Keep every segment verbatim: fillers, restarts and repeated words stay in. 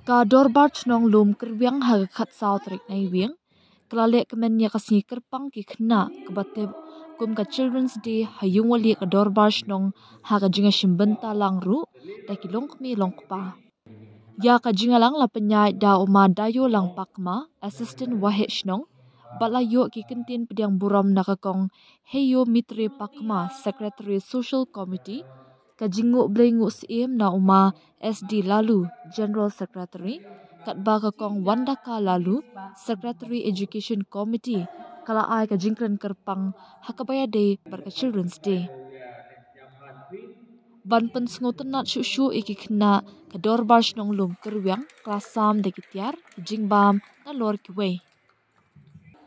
Ka Dorbar Chnong Lum Kyrwiang ha ka khatsaw tarik Naiwieng ka la leh kmen ïa ka sngi kyrpang ki khynnah kaba tip kum ka Children's Day ha ïungwalieh ka Dorbar Chnong ha ka jingïashim bynta lang ruh da ki longkmie longkpa. Ïa ka jingïalang la pynïaid da u Ma Dayo Lang Pakma, Assistant Waheh Chnong, bad la ïoh ki kyntien pdiang burom na ka Kong Heyo Mitre Pakma, Secretary Social Committee, ka jingnguh blei nguh syiem na u Ma S D Laloo, General Secretary, katba ka Kong Wandaka Laloo, Secretary Education Committee, ka la ai ka jingkren kyrpang ha kaba ïadei bad ka Children's Day. Ban pynsngewtynnat shuh shuh ïa ki khynnah, ka Dorbar Chnong Lum Kyrwiang ka la sam da ki tiar, ki jingbam nalor kiwei.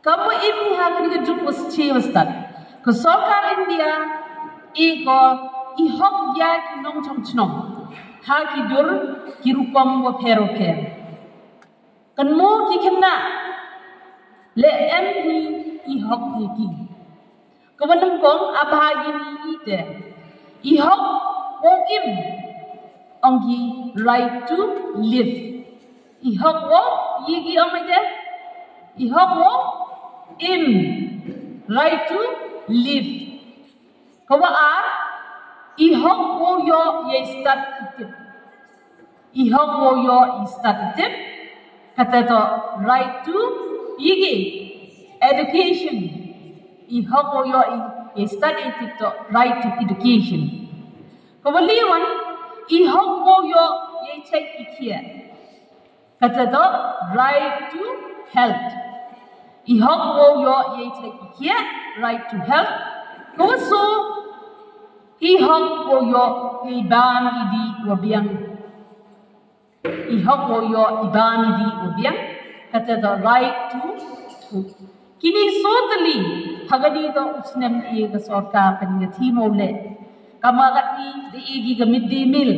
Ka mut i ha kane ka juk wa sdang wa stad, ka sorkar India i ko i hok ïa ki nongchong chnong ha ki dur ki rukom wapher wapher. Kan mo ki khynnah leh em hi i hok hi ki. Ka wa nyngkong, a bha ïa i te i hok wow im, ong ki, right to live. I hok wow, i ki ong ite, i hok wow im, right to live. Ka wa ar, i hok wow ïoh ïa i stad i tip. I hok wow ïoh i stad i tip, kata to right to i ki, education. I hok wow ïoh i, i stad i tip to right to education. Ka wa liwan, i hok wow ïoh i check i kiet. Kata to right to health. I hok wow ïoh i check i kiet, right to health. Ka wa so, i hok wow ïoh i bam i dih wa biang. I hok wow ïoh i bam i dih wa biang. Kata to right to food. Kini so tylli, ha kani to u snem i ka sorkar kan nga thimo le. Ka ma kani da i ki ka midday meal.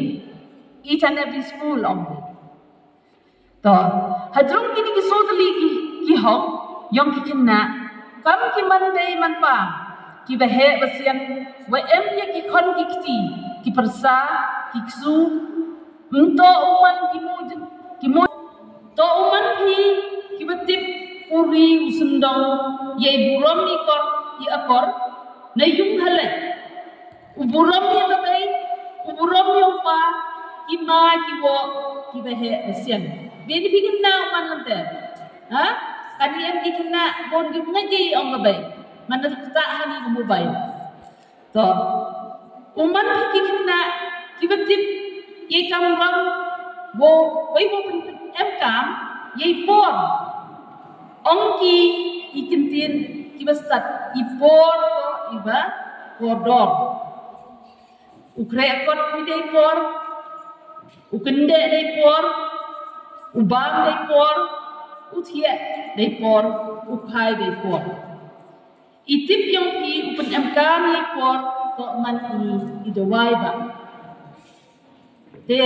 Each and every school ong. To, ha jrong kini ki so tylli ki, ki hok, yong ki khynnah, kam ki man dei man pa, ki ba heh ba sian, wa em ïa ki khon ki kti, ki pyrsa, ki ksu, ym to u man ki mo jin, ki mo, to u man ki, ki ba tip, u ri u sendong, ïa i burom i kor, i akor, na yung halai. U burom ïa ka bei, u burom ïa u pa, ki ma ki wo, ki ba heh ba sian. Bini bi khynnah u man lante. Ha? Kani em ki khynnah, bon ki ngeit ïa i ong ka bei. Man na ta hani ka mobile. To. U man ki khynnah, ki ba tip, ïa i kam ram, wo, wei wo pyn, pyn, em kam, ïa i por. Ong ki, i kyntien, ki ba stad, i por, i ba, por dor. U khreh kot phi dei por, u kyndeh dei por, u bam dei por, u thiah dei por, u khai dei por. I tip yong phi u pynemkam ïa i por, to man i, i dawai ba. Te,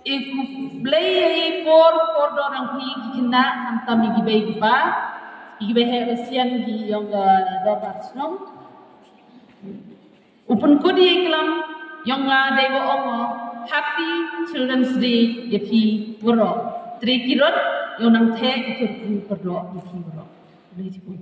i khublei ïa i por, por dor yong phi ki khynnah, khamtam ïa ki bei ki pa, ïa ki ba heh ba sian ki yong ka dorbar shnong. U pynkut ïa i klam, yong nga dei wa ong o, Happy Children's Day ïa phi waroh. Tre ki rot, yong nang theh i kyrkhu kyrdoh ïa phi waroh. Khublei chibun.